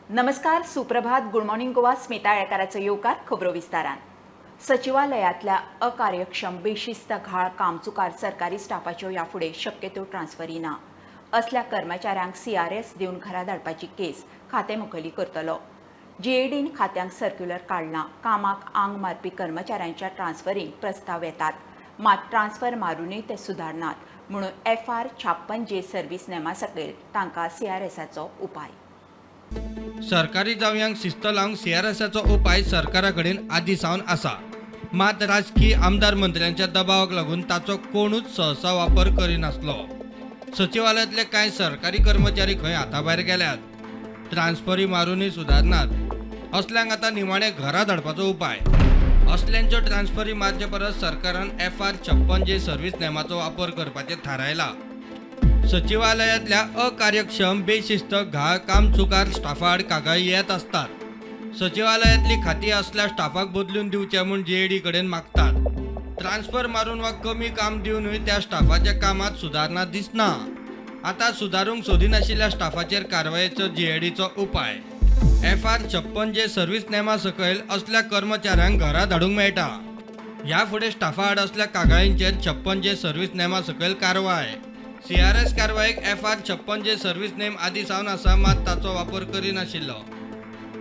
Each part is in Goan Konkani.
नमस्कार, सुप्रभात, गुड मॉर्निंग गोवा. स्मिता आळेकाराचो येवकार खबरो विस्तारान. सचिवालयांतल्या अकार्यक्षम, बेशिस्त, घाळ, कामचुकार सरकारी स्टाफाच्यो ह्या फुडें शक्यतो ट्रान्सफरी ना. असल्या कर्मचाऱ्यांक सीआरएस दिवन घरा धाडपाची केस खातें मुखेली करतलो. जीएडीन खात्यांक सर्क्युलर काडलां. कामाक आंग मारपी कर्मचाऱ्यांच्या ट्रान्सफरींक प्रस्ताव येतात, मात ट्रान्सफर मारुनूय ते सुदारनात म्हणून एफआर 56J service नेमा सकयल तांकां सीआरएसाचो उपाय. सरकारी जावयांक शिस्त लावंक सीआरएसाचो उपाय सरकारा कडेन आदी सावन आसा, मात राजकीय आमदार मंत्र्यांच्या दबावाक लागून ताचो कोणूच सहसा वापर करिनासलो. सचिवालयांतले कांय सरकारी कर्मचारी खंय हाताभायर गेल्यात, ट्रान्सफरी मारुनूय सुदारनात. असल्यांक आतां निमाणे घरा धाडपाचो उपाय. असल्यांच्यो ट्रान्सफरी मारचे परस सरकारान एफआर 56J service नेमाचो वापर करपाचें थारायलां. सचिवालयांतल्या अकार्यक्षम, बेशिस्त, घाळ, कामचुकार स्टाफा आड कागाळी येत आसतात. सचिवालयांतली खाती असल्या स्टाफाक बदलून दिवचे म्हूण जीएडी कडेन मागतात. ट्रान्सफर मारून वा कमी काम दिवनूय त्या स्टाफाच्या कामात सुदारणा दिसना. आतां सुदारूंक सोदिनाशिल्ल्या स्टाफाचेर कारवायेचो जीएडीचो उपाय. एफआर 56J service नेमा सकयल असल्या कर्मचाऱ्यांक घरा धाडूंक मेळटा. ह्या फुडें स्टाफा आड असल्या कागाळींचेर 56J service नेमा सकयल कारवाय. सीआरएस कारवायेक एफआर 56J service नेम आदी सावन आसा, मात ताचो वापर करिनाशिल्लो.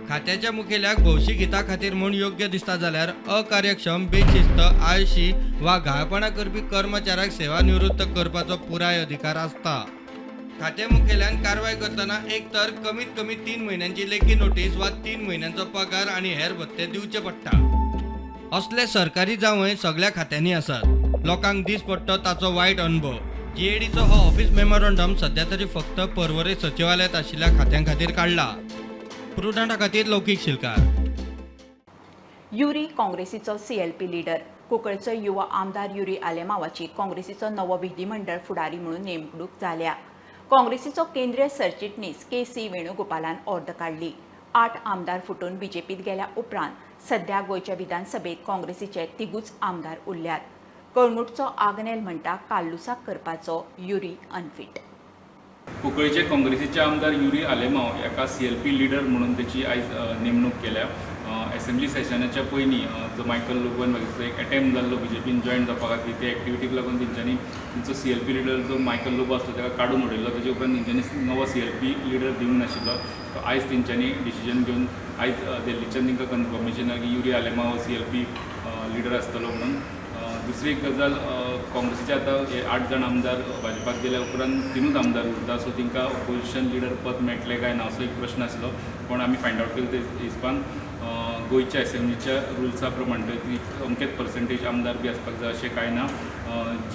खात्याच्या मुखेल्याक भौशीक हिता खातीर म्हूण योग्य दिसता जाल्यार अकार्यक्षम, बेशिस्त, आळशी वा घाळपणां करपी कर्मचाऱ्याक सेवानिवृत्त करपाचो पुराय अधिकार आसता. खाते मुखेल्यान कारवाय करतना एक तर कमीत कमी 3 म्हयन्यांची लेखी नोटीस वा 3 म्हयन्यांचो पगार आनी हेर भत्ते दिवचे पडटा. असले सरकारी जावंय सगळ्या खात्यांनी आसात. लोकांक दीस पडटा ताचो वायट अणभव. जीएडीचो हो ऑफिस मेमोरंडम सध्या तरी फक्त पर्वरे सचिवालयांत आशिल्ल्या खात्यां खातीर काडला. प्रुडंटा खातीर लौकीक शिलकार. युरी काँग्रेसीचो सीएलपी लिडर, कुंकळचो युवा आमदार युरी आलेमावाची काँग्रेसीचो नवो विधीमंडळ फुडारी म्हणून नेमणूक जाल्या. काँग्रेसीचो केंद्रीय सरचिटणीस के सी वेणुगोपालान ऑर्द काडली. 8 आमदार फुटून बीजेपीत गेल्या उपरांत सध्या गोंयच्या विधानसभेत काँग्रेसीचे 3 आमदार उरल्यात. कळंगूटचो आग्नेल म्हणटा कार्लुसाक करपाचो युरी अनफीट. कुंकळीचे काँग्रेसीचे आमदार युरी आलेमाव हाका सीएलपी लिडर म्हणून तेची आयज नेमणूक केल्या. एसेंब्ली सेशनाच्या पयलीं जो मायकल लोबोन एक अटेम्प्ट जाल्लो बीजेपीन जॉयन जावपा खातीर, ते एक्टिविटीक लागून तेंच्यांनी तेंचो सीएलपी लिडर जो मायकल लोबो आसलो ताका काडून उडयल्लो. तेजे उपरांत तेंच्यांनी नवो सीएलपी लिडर दिवंक नाशिल्लो. तो आयज तेंच्यांनी डिसिजन घेवन आयज दिल्लीच्यान तांकां कन्फर्मेशन की युरी आलेमाव हो सीएलपी लिडर आसतलो म्हणून. दुसरी एक गजाल, काँग्रेसीचे आतां हे 8 जाण आमदार भाजपाक गेल्या उपरांत 3 आमदार उरता, सो तांकां ओपोजिशन लिडर पद मेळटलें काय ना असो एक प्रश्न आसलो. पूण आमी फायंड आवट केलें ते हिसपान गोंयच्या एसेंब्लीच्या रुल्सा प्रमाण ती अमकेच पर्संटेज आमदार बी आसपाक जाय अशें कांय ना.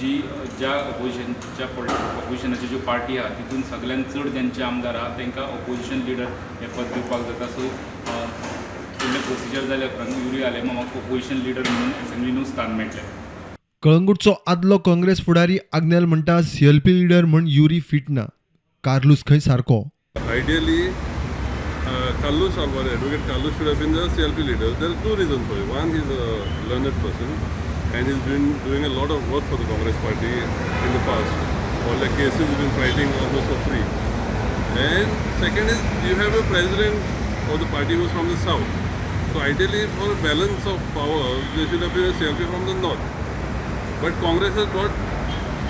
जी ज्या ओपोजिशनाची ज्यो पार्टी आहा तितून सगळ्यान चड ज्यांचे आमदार आहा तांकां ओपोजिशन लिडर हें पद दिवपाक जाता. सो फुडलें प्रोसिजर जाल्या उपरांत युरी आलेमावाक ओपोजिशन लिडर म्हणून एसेंब्लीनूच स्थान मेळटलें. कळंगूटचो आदलो काँग्रेस फुडारी आग्नेल म्हणटा सीएलपी लिडर म्हूण युरी फिट ना, कार्लूस खंय सारको. Ideally Carlos Alvares, advocate Carlos should have been the CLP leader. There are 2 reasons for it. One, he's a learned person and he's been doing a lot of work for the Congress party in the past. All the cases he's been fighting almost for free. And second is, you have a president of the party who's from the south. So ideally, for a balance of power, there should have been a CLP from the north. But Congress has got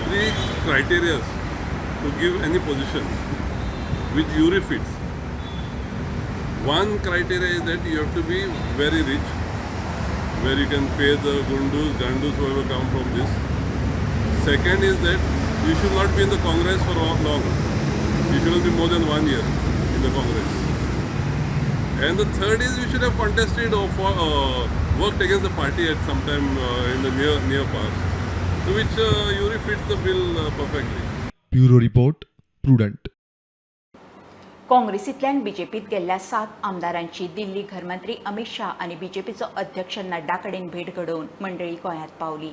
3 criteria to give any position which Yuri fits. One criteria is that you have to be very rich, where you can pay the gundus, gandus, whoever come from this. Second is that you should not be in the Congress for long. You shouldn't be more than 1 year in the Congress. And the third is you should have contested or worked against the party at some time in the near past. So which Yuri fits the bill perfectly. Bureau report, Prudent. काँग्रेसींतल्यान बीजेपीत गेल्ल्या 7 आमदारांची दिल्ली घरमंत्री अमित शाह आनी बीजेपीचो अध्यक्ष नड्डा कडेन भेट घडोवन मंडळी गोंयांत पावली.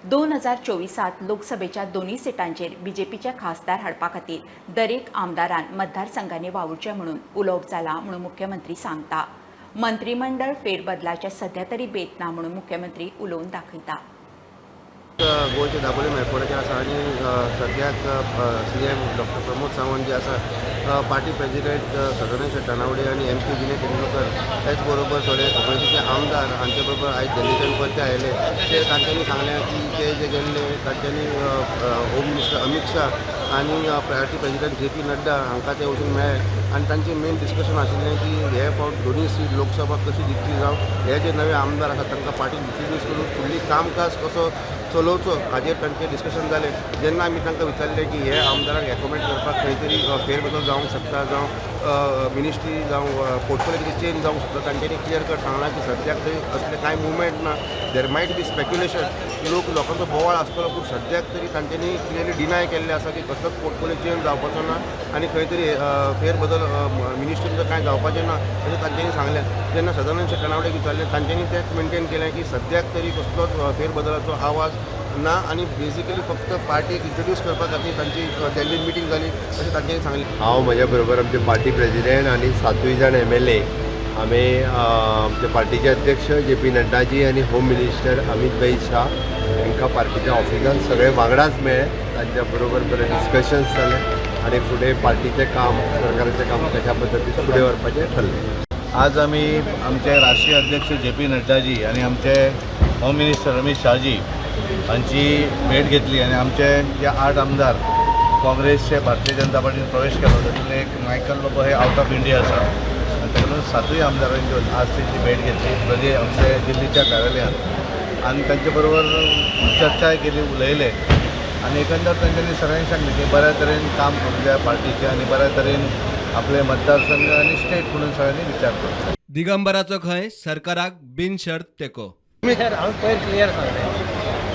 2024 लोकसभेच्या 2 सिटांचेर बीजेपीचे खासदार हाडपा खातीर दरेक आमदारान मतदारसंघांनी वावुरचें म्हणून उलोवप जालां म्हणून मुख्यमंत्री सांगता. मंत्रीमंडळ फेरबदलाचे सध्या तरी बेत ना म्हणून मुख्यमंत्री उलोवन दाखयता. गोंयचे दाबोळी मेळपोराचेर आसा आनी सद्याक सीएम डॉक्टर प्रमोद सावंत जे आसा पार्टी प्रेजिडेंट सदानंद शेट तानावडे आनी एम पी विनय तेंडुलकर, त्याच बरोबर थोडे काँग्रेसीचे आमदार हांचे बरोबर आयज दिल्लीच्यान परते आयले. ते तांच्यांनी सांगलें की ते जे गेल्ले तांच्यांनी होम मिनिस्टर अमीत शाह आनी party president J P Nadda हांकां ते वचून मेळ्ळे आनी तांचें मेन डिस्कशन आशिल्लें की हे फावट दोनूय सीट लोकसभा कशी जिखची, जावं हे जे नवे आमदार आसात तांकां पार्टीन इंट्रोड्यूस करून फुडली कामकाज कसो चलोवचो हाजेर तांचें डिस्कशन जालें. जेन्ना आमी तांकां विचारलें की हे आमदारांक एकोमोडेट करपाक खंय तरी फेरबदल जावंक शकता, जावं मिनिस्ट्री जावं पोर्टफोलियो कितें चेंज जावंक शकता, तांच्यांनी क्लियर कट सांगलां की सद्याक तरी असलें कांय मुवमेंट ना. There might be speculation, लोकांचो बोवाळ आसतलो, पूण सद्याक तरी तांच्यांनी क्लियरली डिनाय केल्लें आसा की कसलोच पोर्टफोलियो चेंज जावपाचो ना आनी खंय तरी फेरबदल मिनिस्ट्रीन कांय जावपाचें ना अशें तांच्यांनी सांगलें. जेन्ना सदानंद शेट तानावडेक विचारलें तांच्यांनी तेंच मेनटेन केलें की सद्याक तरी कसलोच फेरबदलाचो आवाज ना आनी बेजिकली फक्त पार्टीक इंट्रोड्यूस करपा खातीर तांची दिल्लीन मिटींग जाली अशें तांच्यांनी सांगलें. हांव म्हज्या बरोबर आमचे पार्टी प्रेजिडेंट आनी 7 जाण MLA आमी आमचे पार्टीचे अध्यक्ष जे पी नड्डाजी आनी होम मिनिस्टर अमीत भाई शाह हांकां पार्टीच्या ऑफिसान सगळे वांगडाच मेळ्ळे. तांच्या बरोबर बरें डिस्कशन्स जालें आनी फुडें पार्टीचें काम, सरकाराचें काम कशा पद्दतीन फुडें व्हरपाचें ठरलें. आज आमी आमचे राष्ट्रीय अध्यक्ष जे पी नड्डाजी आनी आमचे होम मिनिस्टर अमीत शाहजी हांची भेट घेतली आनी आमचे जे 8 आमदार काँग्रेसचे भारतीय जनता पार्टीन प्रवेश केलो तातूंतले एक मायकल लोबो हे आवट ऑफ इंडिया आसा आनी ताका लागून 7 आमदारांची आज तेंची भेट घेतली म्हणजे आमचे दिल्लीच्या कार्यालयांत आनी तांचे बरोबर चर्चाय केली, उलयले आनी एकंदर तांच्यांनी सगळ्यांनी सांगलें की बऱ्या तरेन काम करूंक जाय पार्टीचें आनी बऱ्या तरेन आपले मतदारसंघ आनी स्टेट म्हणून सगळ्यांनी विचार करचो. दिगंबराचो खंय सरकाराक बिनशर्त तेंको. हांवें पयर क्लियर सांगलें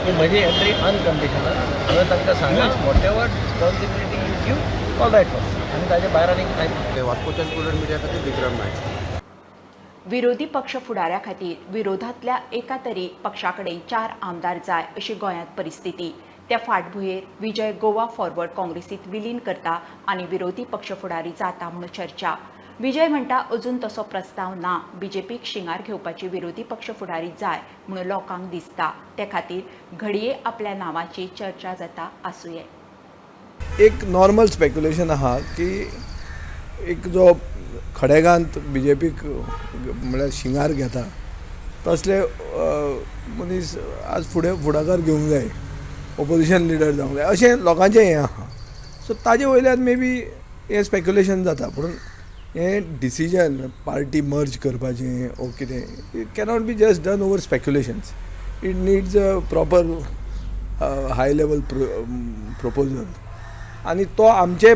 की म्हजी एंट्री अनकंडिशनल. हांवें तांकां सांगलां whatever responsibility you give all right for, आनी ताजे भायर आनी कांय. वास्कोच्यान कुलर मिडिया खातीर विक्रम नायक. विरोधी पक्ष फुडाऱ्या खातीर विरोधांतल्या एका तरी पक्षा कडेन 4 आमदार जाय अशी गोंयांत परिस्थिती. त्या फाटभुंयेर विजय गोवा फॉरवर्ड काँग्रेसीत विलीन करता आनी विरोधी पक्ष फुडारी जाता म्हणून चर्चा. विजय म्हणटा अजून तसो प्रस्ताव ना, बीजेपीक शिंगार घेवपाची विरोधी पक्ष फुडारी जाय म्हणून लोकांक दिसता, ते खातीर घडये आपल्या नांवाची चर्चा जाता आसुये. एक नॉर्मल स्पेक्युलेशन आहा की एक जो खडेगांत बीजेपीक म्हळ्यार शिंगार घेता तसले मनीस आज फुडें फुडाकार घेवंक जाय, ओपोजिशन लिडर जावंक जाय अशें लोकांचें हें आहा. सो ताजे वयल्यान मे बी हें स्पेक्युलेशन जाता, पूण हें डिसिजन पार्टी मर्ज करपाचें ओ कितें it cannot be just done over speculations. It needs a proper high level proposal आनी तो आमच्याय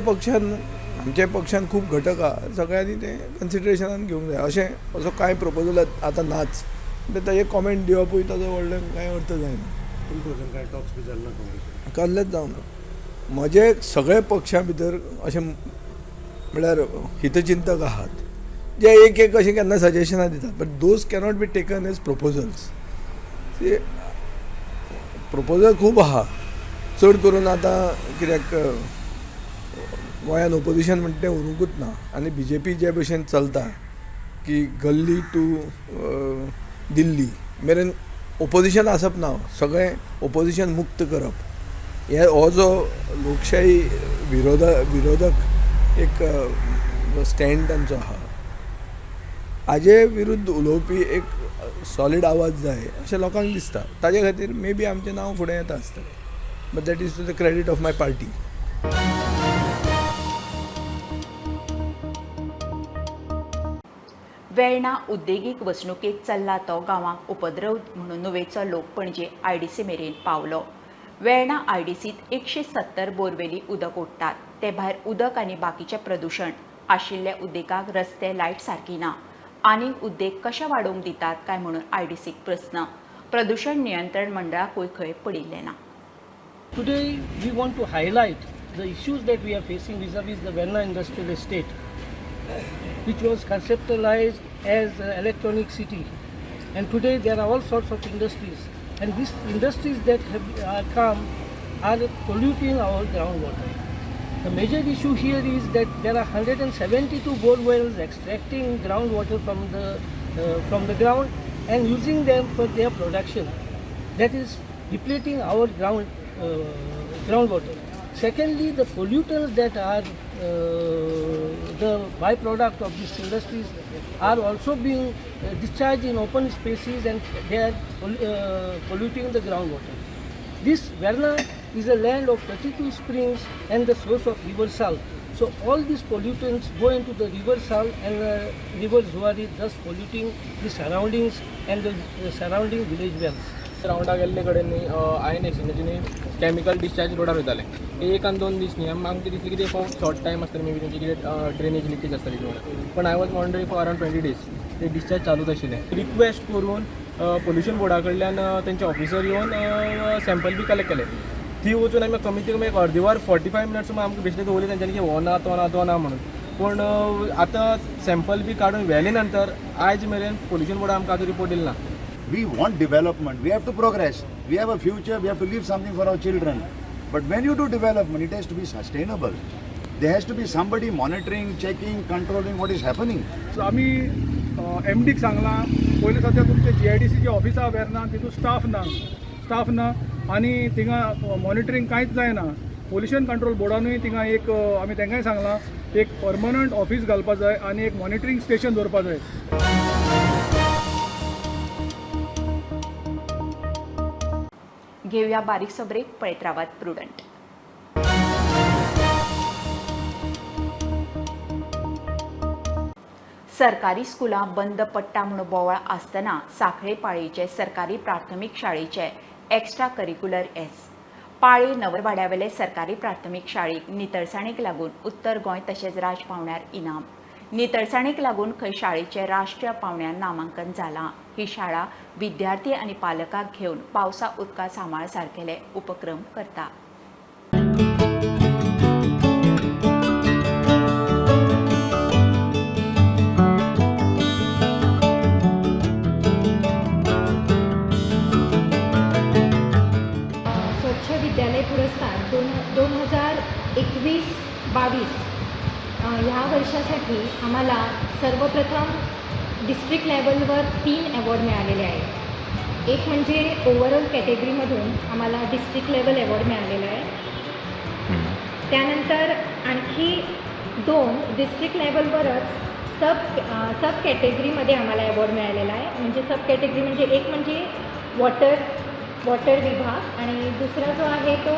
पक्षान खूब घटक आहा, सगळ्यांनी तें कन्सिडरेशनान घेवंक जाय. अशें असो कांय प्रपोजल आतां नाच, ताजेर कॉमेंट दिवपूय ताजो व्हडलो कांय अर्थ जायना. कसलेच जावना. म्हजे सगळे पक्षां भितर अशें म्हळ्यार हितचिंतक आहात जे एक एक अशें केन्ना सजेशनां दितात, but those cannot be taken as proposals. Proposal खूब आहा, चड करून आतां कित्याक गोंयान ओपोजिशन म्हणटा तें उरूंकूच ना आनी बी जे पी जे भशेन चलता की गल्ली टू दिल्ली मेरेन ओपोजिशन आसप ना, सगळें ओपोजिशन मुक्त करप हे हो जो लोकशाही विरोधक एक स्टँड तांचो आहा हाजे विरुद्ध उलोवपी एक सॉलीड आवाज जाय अशें लोकांक दिसता. ताजे खातीर मे बी आमचें नांव फुडें येता आसतलें, but that is to the credit of my party. Verna उद्देगीक वसणुकेंत चल्ला तो गांवांक उपद्रव म्हणून नुवेचो लोक पणजे आयडीसी मेरेन पावलो. वेर्णा आयडीसींत 170 बोरवेली उदक ओडटात, ते भायर उदक आनी बाकीचें प्रदूशण आशिल्ल्या उद्देगाक रस्ते लायट सारकी ना, आनीक उद्देग कशे वाडोवंक दितात काय म्हणून आयडीसीक प्रस्न. प्रदूशण नियंत्रण मंडळाकूय खंय पडिल्लें ना. Today we want to highlight the issues that we are facing vis-a-vis the Verna Industrial Estate, which was conceptualized as an electronic city, and today there are all sorts of industries, and these industries that have come are polluting our groundwater. The major issue here is that there are 172 bore wells extracting groundwater from the ground and using them for their production. That is depleting our groundwater. Secondly, the pollutants that are the byproduct of these industries are also being discharged in open spaces and they are polluting the groundwater. This Verna is a land of 32 springs and the source of River Sal. So all these pollutants go into the River Sal and River Zuari, thus polluting the surroundings and the surrounding village wells. रावंडाक गेल्ले कडेन न्ही आयएनएक्सीचे न्ही केमिकल डिस्चार्ज रोडार वयताले एक आनी दोन दीस न्ही आमकां दिसलें कितें फॉर शॉर्ट टायम आसतलें मे बी तेंची कितें ड्रेनेज लिकेज आसतली म्हणून पण I was monitoring for around 20 days ते डिस्चार्ज चालूच आशिल्लें. रिक्वेस्ट करून पोल्युशन बोर्डा कडल्यान तेंचे ऑफिसर येवन सॅम्पल बी कलेक्ट केले. ती वचून आमी कमीत कमी एक अर्दी वर 45 मिनट्स आमकां बेश्टे दवरले तेंच्यांनी की हो ना तो ना तो ना म्हणून पूण आतां सॅम्पल बी काडून व्हेले नंतर आयज मेरेन पोल्युशन बोर्डान आमकां आजून रिपोर्ट दिलो ना. We want development, we have to progress, we have a future, we have to leave something for our children. But when you do development, it has to be sustainable. There has to be somebody monitoring, checking, controlling what is happening. So, आमी एम डीक सांगलां पयलीं सद्या तुमचे GIDC जे ऑफिस आहा वेर्ना तितून स्टाफ ना आनी थिंगा मॉनिटरींग कांयच जायना. पोल्युशन कंट्रोल बोर्डानूय थिंगा एक आमी तांकांय सांगलां एक परमनंट ऑफिस घालपा जाय आनी एक मॉनिटरींग स्टेशन दवरपा जाय. घेऊया बारीकसो ब्रेक, पळयत रावात प्रुडंट. सरकारी स्कुलां बंद पडटा म्हूण बोवाळ आसतना सांखळे पाळयेचे सरकारी प्राथमीक शाळेचे एक्स्ट्रा करिक्युलर एस पाळी नवरवाड्यावेले सरकारी प्राथमीक शाळेक नितळसाणेक लागून उत्तर गोंय तशेंच राज पावंड्यार इनाम. नितळसाणेक लागून खंय शाळेचें राष्ट्रीय पावंड्यार नामांकन जालां. ही शाळा विद्यार्थी आनी पालकांक घेवन पावसा उदका सांबाळ सारकेले उपक्रम करता. स्वच्छ विद्यालय पुरस्कार 2021-22 ह्या वर्षासाठी आम्हाला सर्वप्रथम डिस्ट्रिक्ट लेवलवर 3 अवॉर्ड मिळालेले आहेत. एक म्हणजे ओव्हरऑल कॅटेगरीमधून आम्हाला डिस्ट्रिक्ट लेवल अवॉर्ड मिळालेला आहे. त्यानंतर आणखी 2 डिस्ट्रिक्ट लेवलवरच सब कॅटेगरीमध्ये आम्हाला अवॉर्ड मिळालेला आहे. म्हणजे सब कॅटेगरी म्हणजे एक म्हणजे वॉटर विभाग आणि दुसरा जो आहे तो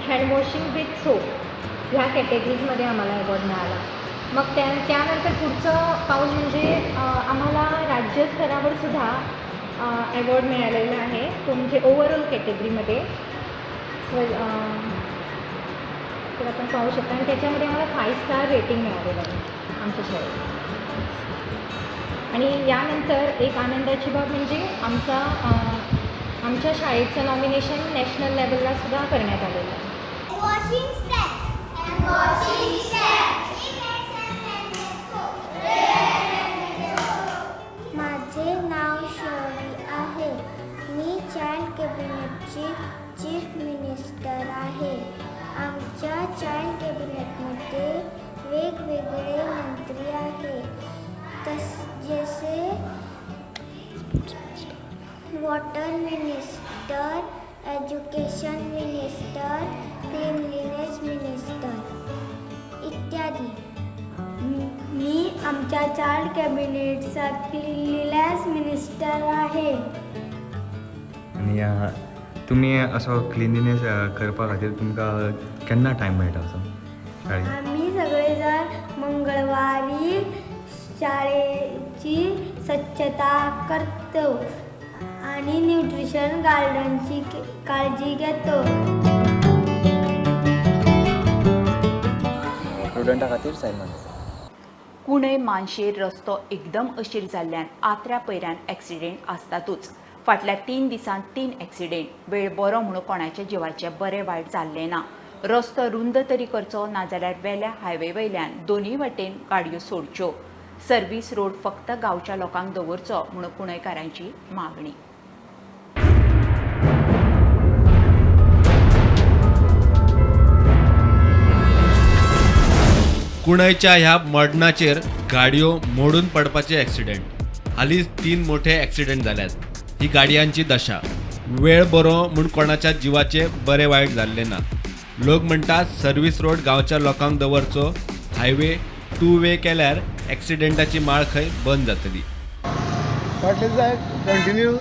हँड वॉशिंग विथ सोप ह्या कॅटेगरीजमध्ये आम्हाला अवॉर्ड मिळाला. मग त्यानंतर पुढचं पाऊल म्हणजे आम्हाला राज्यस्तरावर सुद्धा अवॉर्ड मिळालेला आहे तो म्हणजे ओव्हरऑल कॅटेगरीमध्ये तर आपण पाहू शकता. आणि त्याच्यामध्ये आम्हाला 5 स्टार रेटिंग मिळालेलं आहे आमच्या शाळेत. आणि यानंतर एक आनंदाची बाब म्हणजे आमच्या शाळेचं नॉमिनेशन नॅशनल लेवलला सुद्धा करण्यात आलेलं आहे. माझे नाव शौरी आहे. मी चाइल्ड कॅबिनेटची चीफ मिनिस्टर आहे. आमच्या चाइल्ड कॅबिनेटमध्ये वेगवेगळे मंत्री आहे, जसे water minister, education minister, cleanliness minister इत्यादी. मी आमच्या चाइल्ड कॅबिनेटचा क्लिनलीनेस मिनिस्टर आहे. आनी तुमी असो क्लिनलीनेस करपा खातीर तुमकां केन्ना टायम मेळटा असो शाळेंत? आमी सगळे जाण मंगळवारी शाळेची स्वच्छता करतो आणि न्यूट्रिशन गार्डनची काळजी घेतो. प्रुडंटा खातीर सायमन. कुणय मानशेर रस्तो एकदम अशीर जाल्ल्यान आत्र्या पयऱ्यान एक्सिडेंट आसतातूच. फाटल्या 3 दिसांत 3 एक्सिडेंट. वेळ बरो म्हणून कोणाच्या जिवाचें बरें वायट जाल्लें ना. रस्तो रुंद तरी करचो, नाजाल्यार वेल्या हायवे वयल्यान दोनूय वाटेन गाडयो सोडच्यो. सर्वीस रोड फक्त गांवच्या लोकांक दवरचो म्हणून कुणयकारांची मागणी. कुणयच्या ह्या मडणाचेर गाडयो मोडून पडपाचे एक्सिडेंट. हालींच 3 मोठे एक्सिडेंट जाल्यात. ही गाडयांची दशा. वेळ बरो म्हूण कोणाच्या जिवाचे बरे वायट जाल्ले ना. लोक म्हणटात सर्वीस रोड गांवच्या लोकांक दवरचो, हायवे 2 वे केल्यार एक्सिडेंटाची माळ खंय बंद जातली. फाटले दिसा कंटिन्यू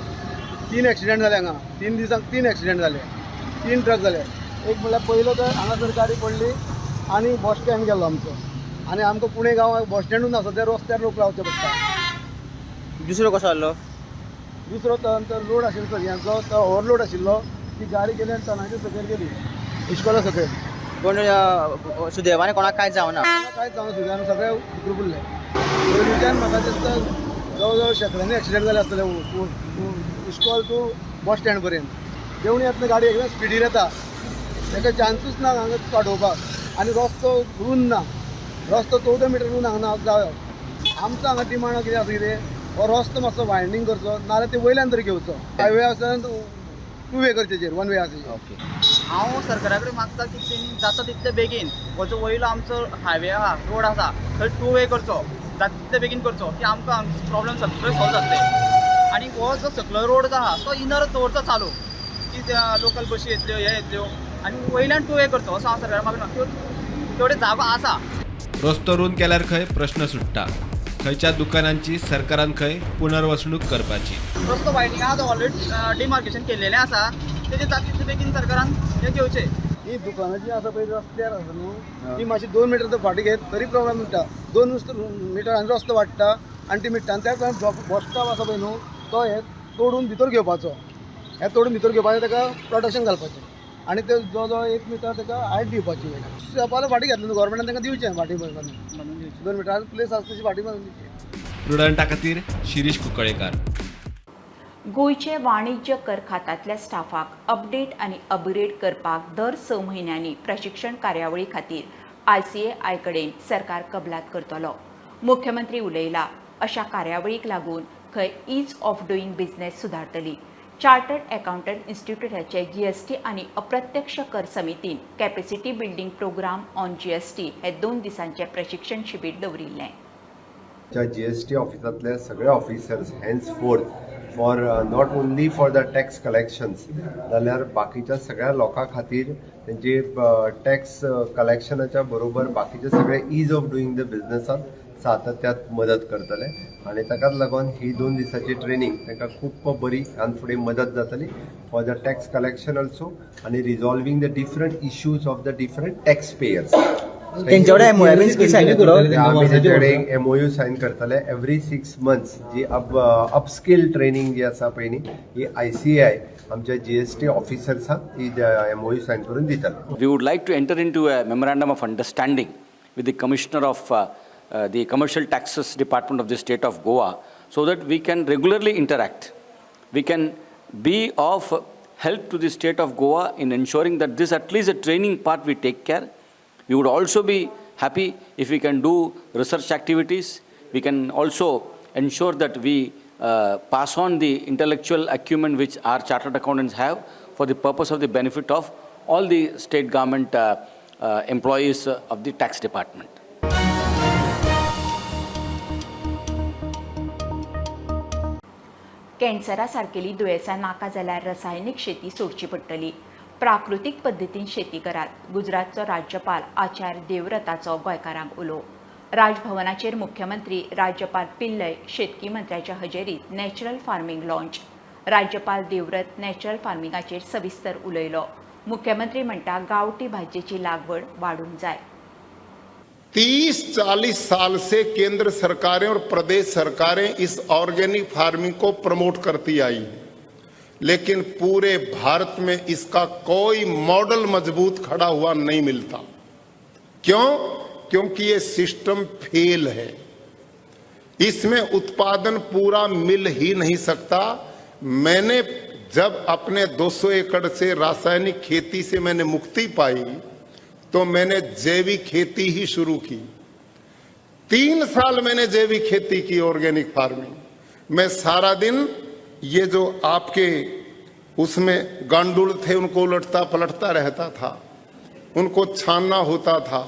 3 एक्सिडेंट जाले हांगा. 3 दिसांक 3 एक्सिडेंट जाले, 3 ट्रक जाले. एक म्हणल्यार पयलो तर हांगासर गाडी पडली आनी बस स्टँड गेलो आमचो, आनी आमकां पुणे गांव बस स्टँडूच ना, सद्या रस्त्यार लोक रावचे पडटा. दुसरो कसो जाल्लो? दुसरो तर लोड आशिल्लो सगळ्यांचो, तो ओवरलोड आशिल्लो, ती गाडी गेली आनी टनाच्या सकयल गेली, इश्कोला सकयल. पूण सुदैवान कोणाक कांयच जावना? कांयच जावना सुदैवान, सगळे सुखरूप उरले. पयलींच्यान म्हाका दिसता जवळ जवळ शेंकड्यांनी एक्सिडेंट जाले आसतले इश्कोल टू बस स्टँड पर्यंत. देंवणी येतना गाडी एकदम स्पिडीर येता, ताका चान्सूच ना हांगा वाडोवपाक. आनी रस्तो रूंद ना, रस्तो 14 मिटर रूंद हांगा जावो. आमचो हांगा डिमांड कितें आसा, कितें हो रस्तो मातसो वायंडींग करचो, नाजाल्यार ते वयल्यान तरी घेवचो. हायवे आसा 2 वे करचेर, 1 वे आसा. ओके, हांव सरकारा कडेन मागता की तेणी जाता तितले बेगीन हो जो वयलो आमचो हायवे आहा, रोड आसा, थंय 2 वे करचो, जाता तितले बेगीन करचो की आमकां आमचो प्रॉब्लम सगळो सॉल्व जातले. आनी हो जो सकलो रोड जो आहा तो इनर दवरचो चालू, की लोकल बशी येतल्यो, हे येतल्यो, आनी वयल्यान 2 वे करचो असो हांव सरकारा मागना. तेवढे जागो आसा. रस्तो रूंद केल्यार खंय प्रश्न सुट्टा. खंयच्या दुकानांची सरकारान खंय पुनर्वसणूक करपाची. रस्तो वायडिंग आहा तो ऑलरेडी डिमार्केशन केल्लेलें आसा, तेजे जाता तितले बेगीन सरकारान हें घेवचें. ही दुकानां जी आसा पळय रस्त्यार आसा न्हू, ती मातशी 2 मिटर तर फाटीं घेत तरी प्रॉब्लम मेळटा. 2 मिटर आनी रस्तो वाडटा आनी ती मिट्टा. आनी त्याच प्रमाणे बस स्टॉप आसा पळय न्हू, तो हे तोडून भितर घेवपाचो, हे तोडून भितर घेवपाचें, ताका प्रोटेक्शन घालपाचें आनी ते जवळ जवळ 1 मिटर ताका हायट दिवपाची. वयल्यान शॉपाला फाटीं घेतलें न्हू गव्हर्मेंटान, तांकां दिवचें फाटीं बांदून 2 मिटर प्लेस आसा तशी फाटीं बांदून दिवची. प्रुडंटा खातीर शिरीष कुंकळेकार. गोंयचे वाणिज्य कर खात्यांतल्या स्टाफाक अपडेट आनी अपग्रेड करपाक दर 6 म्हयन्यांनी प्रशिक्षण कार्यावळी खातीर ICAI कडेन सरकार कबलात करतलो. मुख्यमंत्री उलयला, अशा कार्यावळीक लागून खंय ईज ऑफ डुईंग बिझनेस सुदारतली. चार्टर्ड अकाउंटंट इन्स्टिट्यूटाचे GST आनी अप्रत्यक्ष कर समितीन capacity building programme on GST हे 2 दिसांचे प्रशिक्षण शिबीर दवरिल्लें. GST ऑफिसांतले सगळे officers henceforth for not only for the tax collections जाल्यार बाकीच्या सगळ्या लोकां खातीर तेंचे टॅक्स कलेक्शनाच्या बरोबर बाकीचे सगळे ईज ऑफ डुईंग the बिझनेसात सातत्यात मदत करतले आनी ताकाच लागून ही 2 दिसाची ट्रेनिंग तांकां खूब बरी आनी फुडें मदत जातली for the tax collection also आनी resolving the different issues of the different tax payers. आमी तेंचे MOU sign करतले एवरी 6 मंथ्स. जी अपस्किल ट्रेनिंग जी आसा पळय न्ही, ही ICAI आमच्या GST ऑफिसर्सांक ही MOU sign करून दितले. We would like to enter into a memorandum of understanding with the commissioner of the Commercial Taxes Department of the state of Goa, so that we can regularly interact. We can be of help to the state of Goa in ensuring that this, at least the training part, we take care. We would also be happy if we can do research activities. We can also ensure that we pass on the intellectual acumen which our chartered accountants have for the purpose of the benefit of all the state government employees of the tax department. कॅन्सरा सारकेली दुयेंसां नाका जाल्यार रसायनीक शेती सोडची पडटली. प्राकृतीक पद्दतीन शेती करात. गुजरातचो राज्यपाल आचार्य देवव्रताचो गोंयकारांक उलो. राजभवनाचेर मुख्यमंत्री राज्यपाल पिल्लय शेतकी मंत्र्याच्या हजेरीत नॅचरल फार्मींग लॉन्च. राज्यपाल देवव्रत नॅचरल फार्मिंगाचेर सविस्तर उलयलो. मुख्यमंत्री म्हणटा गांवठी भाजयेची लागवड वाडूंक जाय. 30-40 साल से केंद्र सरकारें और प्रदेश सरकारें इस ऑर्गेनिक फार्मिंग को प्रमोट करती आई हैं, लेकिन पूरे भारत में इसका कोई मॉडल मजबूत खड़ा हुआ नहीं मिलता। क्यों? क्योंकि ये सिस्टम फेल है, इसमें उत्पादन पूरा मिल ही नहीं सकता। मैंने जब अपने 200 एकड़ से रासायनिक खेती से मैंने मुक्ति पाई तो मैंने जैविक खेती ही शुरू की। 3 साल मैंने जैविक खेती की, ऑर्गेनिक फार्मिंग। मैं सारा दिन ये जो आपके उसमें गांडुल थे उनको उलटता पलटता रहता था, उनको छानना होता था,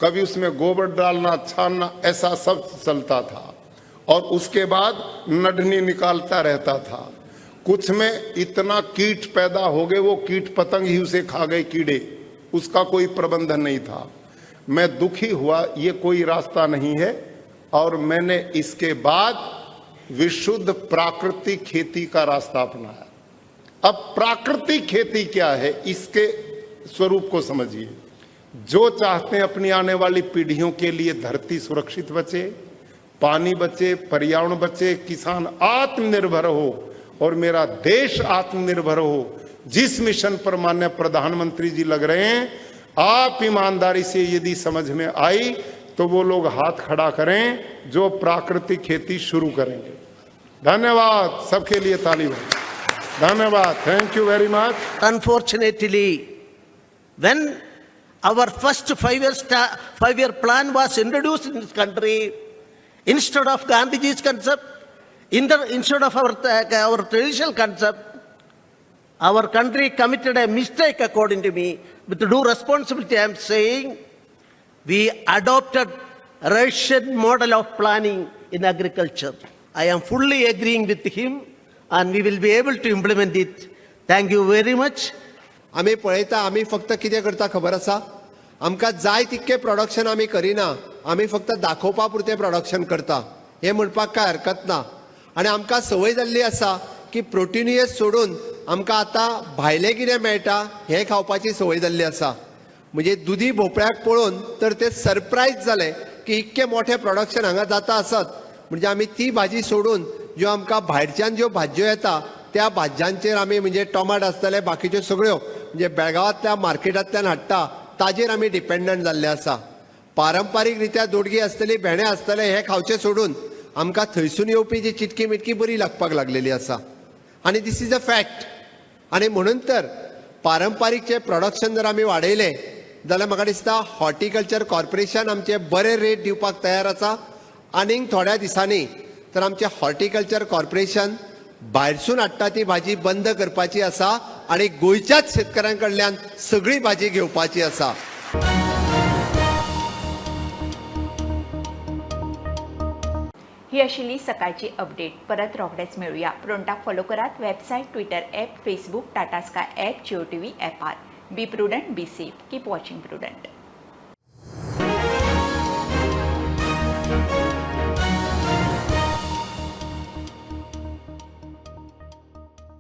कभी उसमें गोबर डालना, छानना, ऐसा सब चलता था। और उसके बाद नडनी निकालता रहता था। कुछ में इतना कीट पैदा हो गए, वो कीट पतंग ही उसे खा गए, कीड़े, उसका कोई प्रबंधन नहीं था। मैं दुखी हुआ, ये कोई रास्ता नहीं है। और मैंने इसके बाद विशुद्ध प्राकृतिक खेती का रास्ता अपनाया। अब प्राकृतिक खेती क्या है, इसके स्वरूप को समझिए। जो चाहते हैं अपनी आने वाली पीढ़ियों के लिए धरती सुरक्षित बचे, पानी बचे, पर्यावरण बचे, किसान आत्मनिर्भर हो और मेरा देश आत्मनिर्भर हो, जिस मिशन पर माननीय प्रधानमंत्री जी लग रहे हैं, आप ईमानदारी से यदि समझ में आई तो वो लोग हाथ खड़ा करें जो प्राकृतिक खेती शुरू करेंगे। धन्यवाद, सबके लिए ताली बजाएं। धन्यवाद, thank you very much. Unfortunately, when our first five-year plan was introduced in this country, instead of Gandhiji's concept, instead of our traditional concept, our country committed a mistake, according to me. With due responsibility, I am saying, we adopted Russian model of planning in agriculture. I am fully agreeing with him, and we will be able to implement it. Thank you very much. आमी पळयता, आमी फक्त कितें करता खबर आसा, आमकां जाय तितकें प्रोडक्शन आमी करिना, आमी फक्त दाखोवपा पुरतें प्रोडक्शन करता, हें म्हणपाक कांय हरकत ना. आनी आमकां संवय जाल्ली आसा की प्रोटिनियस सोडून आमकां आतां भायलें कितें मेळटा हें खावपाची संवय जाल्ली आसा. म्हणजे दुदी भोपळ्याक पळोवन तर ते सरप्रायज जाले की इतकें मोठें प्रोडक्शन हांगा जाता आसत, म्हणजे आमी ती भाजी सोडून ज्यो आमकां भायरच्यान ज्यो भाजयो येता त्या भाजयांचेर आमी म्हणजे टोमाट आसतले, बाकीच्यो सगळ्यो म्हणजे बेळगांवांतल्या मार्केटांतल्यान हाडटा ताजेर आमी डिपेंडंट जाल्ले आसा. पारंपारीक रित्या दोडगी आसतली, भेंडे आसतले, हे खावचे सोडून आमकां थंयसून येवपी जी चिटकी मिटकी बरी लागपाक लागलेली आसा. आनी this is a fact. आनी म्हणून तर पारंपारीक जे प्रोडक्शन जर आमी वाडयलें जाल्यार म्हाका दिसता हॉर्टिकल्चर कॉर्पोरेशन आमचे बरे रेट दिवपाक तयार आसा. आनीक थोड्या दिसांनी तर आमचें हॉर्टिकल्चर कॉर्पोरेशन भायरसून हाडटा ती भाजी बंद करपाची आसा आनी गोंयच्याच शेतकऱ्यां कडल्यान सगळी भाजी घेवपाची आसा. ही आशिल्ली सकाळची अपडेट. परत रोखडेच मेळुया. प्रुडंटाक फॉलो करात website, Twitter app, Facebook, Tata Sky app, Jio TV ॲपार. Be prudent, be safe, keep watching Prudent.